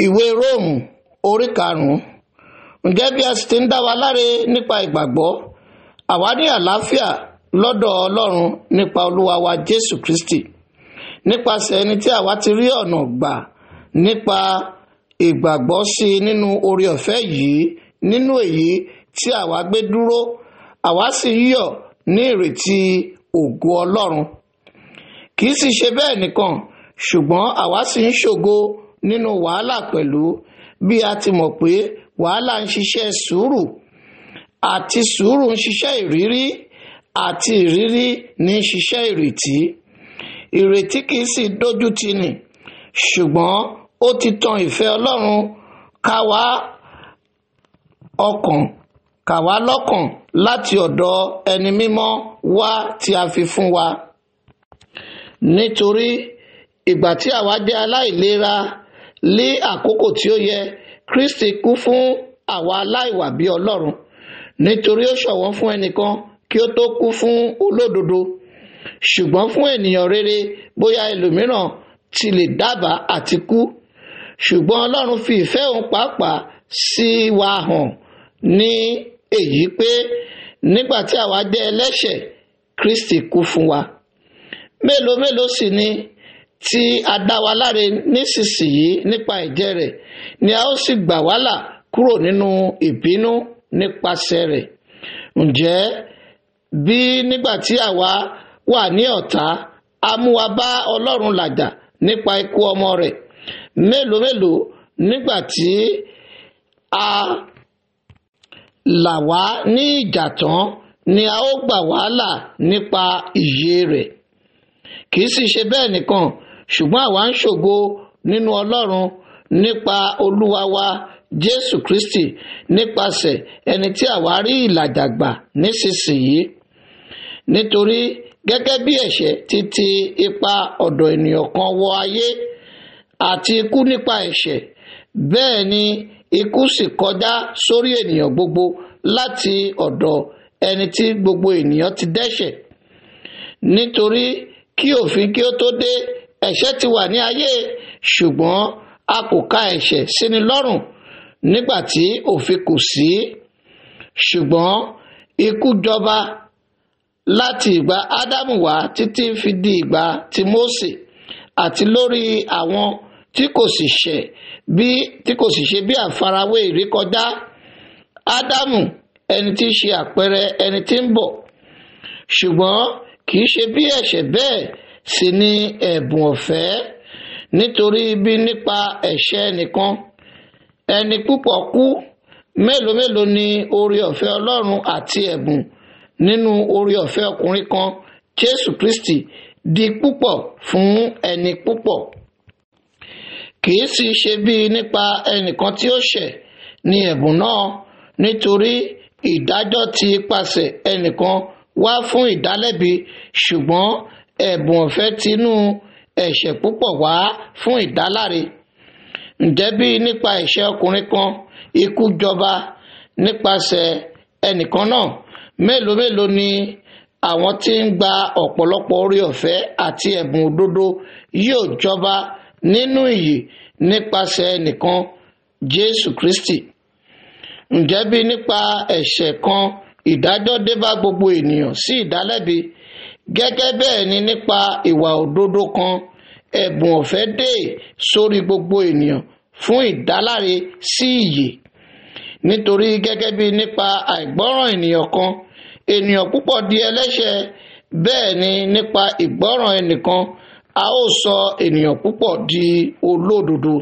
Ìwé Róòmù orí 5. Ǹjẹ́ bí a sì ti ń dá wa láre nípa ìgbàgbọ́, àwa ní àlàáfíà lọ́dọ̀ Ọlọ́run nípa Olúwa wa Jésù Kristi, nípasẹ̀ ẹni tí àwa ti rí ọ̀nà gbà nípa ìgbàgbọ́ sí i nínú oore ọ̀fẹ́ yìí, nínú èyí tí àwa gbé dúró, àwa sì yọ̀ ní ìrètí ògo Ọlọ́run. Kì í sì ṣe bẹ́ẹ̀ nìkan, ṣùgbọ́n àwa sì ń ṣògo nínú wàhálà pẹ̀lú, bí a ti mọ̀ pé wàhálà ń ṣiṣẹ́ sùúrù, àti sùúrù ń ṣiṣẹ́ ìrírí, àti ìrírí ní ń ṣiṣẹ́ ìrètí. Ìrètí kì í sì dójú tì ní, ṣùgbọ́n ó ti tan ìfẹ́ Ọlọ́run ká wá lọ́kàn láti ọ̀dọ̀ ẹni mímọ́ wá tí a fi fún wa. Nítorí ìgbà tí àwa jẹ́ aláìlera lé àkókò tí ó yẹ, Kristi kú fún àwa aláìwà bí Ọlọ́run. Nítorí ó ṣọ̀wọ́n fún ẹnìkan kí ó tó kú fún olódodo, ṣùgbọ́n fún ènìyàn rere bóyá ẹlòmíràn ti lè dábàá àti kú. Ṣùgbọ́n Ọlọ́run fi ìfẹ́ òun pàápàá sí wa hàn ní èyí pé nígbà tí àwa jẹ́ ẹlẹ́ṣẹ̀, Kristi kú fún wa. Mélòó mélòó sì ni tí a dá wa láre nísinsìnyí nípa ẹ̀jẹ̀ rẹ̀, ni a ó sì gbà wá là kúrò nínú ìbínú nípasẹ̀ rẹ̀. Ǹjẹ́ bí nígbà tí àwa wà ní ọ̀tá, a mú wa bá Ọlọ́run làjà nípa ikú ọmọ rẹ̀, mélòó mélòó nígbà tí a là wá ní ìjà tán ni a ó gbà wá là nípa ìyè rẹ̀. Kì í sì ṣe bẹ́ẹ̀ nìkan, ṣùgbọ́n àwa ń ṣògo nínú Ọlọ́run nípa Olúwa wa Jésù Kristi, nípasẹ̀ ẹni tí àwa rí ìlàjà gbà nísinsìnyí. Nítorí gẹ́gẹ́ bí ẹ̀ṣẹ̀ ti ti ipa ọ̀dọ̀ ènìyàn kan wọ ayé, àti ikú nípa ẹ̀ṣẹ̀, bẹ́ẹ̀ ni ikú sì kọjá sórí ènìyàn gbogbo láti ọ̀dọ̀ ẹni tí gbogbo ènìyàn ti dẹ́ṣẹ̀. Nítorí kí òfin kí ó tó dé, ẹ̀ṣẹ̀ ti wà ní ayé, ṣùgbọ́n a kò ka ẹ̀ṣẹ̀ síni lọ́rùn nígbà tí òfin kò sí. Ṣùgbọ́n ikú jọba láti ìgbà Ádámù wá títí fi di ìgbà ti Mósè, àti lórí àwọn tí kò sì ṣẹ̀ bí tí kò sì ṣe bí àfarawé ìrékọjá Ádámù, ẹni tí í ṣe àpẹẹrẹ ẹni tí ń bọ̀. Ṣùgbọ́n kì í ṣe bí ẹ̀ṣẹ̀ bẹ́ẹ̀ sì ni ẹ̀bùn ọ̀fẹ́, nítorí bí nípa ẹ̀ṣẹ̀ nìkan ẹni púpọ̀ kú, mélòó mélòó ni oore ọ̀fẹ́ Ọlọ́run àti ẹ̀bùn nínú oore ọ̀fẹ́ ọkùnrin kan Jésù Kristi di púpọ̀ fún ẹni púpọ̀. Kì í sì ṣe bí nípa ẹnìkan tí ó ṣẹ̀ ni ẹ̀bùn náà, nítorí ìdájọ́ ti ipasẹ̀ ẹnìkan wá fún ìdálẹ́bi, ṣùgbọ́n ẹ̀bùn ọ̀fẹ́ tinú ẹ̀ṣẹ̀ púpọ̀ wá fún ìdáláre. Ǹjẹ́ bí nípa ẹ̀ṣẹ̀ ọkùnrin kan ikú jọba nípasẹ̀ ẹnìkan náà, mélòó mélòó ni àwọn tí ń gba ọ̀pọ̀lọpọ̀ oore ọ̀fẹ́ àti ẹ̀bùn òdodo yóò jọba nínú ìyè nípasẹ̀ ẹnìkan Jésù Kristi. Ǹjẹ́ bí nípa ẹ̀ṣẹ̀ kan ìdájọ́ dé bá gbogbo ènìyàn sí ìdálẹ́bi, gẹ́gẹ́ bẹ́ẹ̀ ni nípa ìwà òdodo kan ẹ̀bùn ọ̀fẹ́ dé sórí gbogbo ènìyàn fún ìdáláre sí ìyè. Nítorí gẹ́gẹ́ bí nípa àìgbọ́ràn ènìyàn kan ènìyàn púpọ̀ di ẹlẹ́ṣẹ̀, bẹ́ẹ̀ ni nípa ìgbọ́ràn ẹnìkan a ó sọ ènìyàn púpọ̀ di olódodo.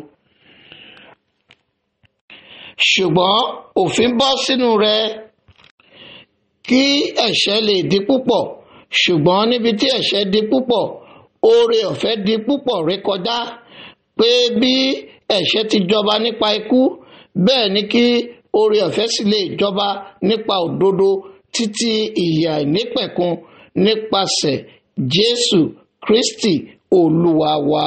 Ṣùgbọ́n òfin bọ́ sínú rẹ̀ kí ẹ̀ṣẹ̀ lè di púpọ̀, ṣùgbọ́n níbi tí ẹ̀ṣẹ̀ di púpọ̀, oore ọ̀fẹ́ di púpọ̀ rékọjá, pé bí ẹ̀ṣẹ̀ ti jọba nípa ikú, bẹ́ẹ̀ ni kí oore ọ̀fẹ́ sì lè jọba nípa òdodo títí ìyè àìnípẹ̀kun nípasẹ̀ Jésù Kristi Olúwa wa.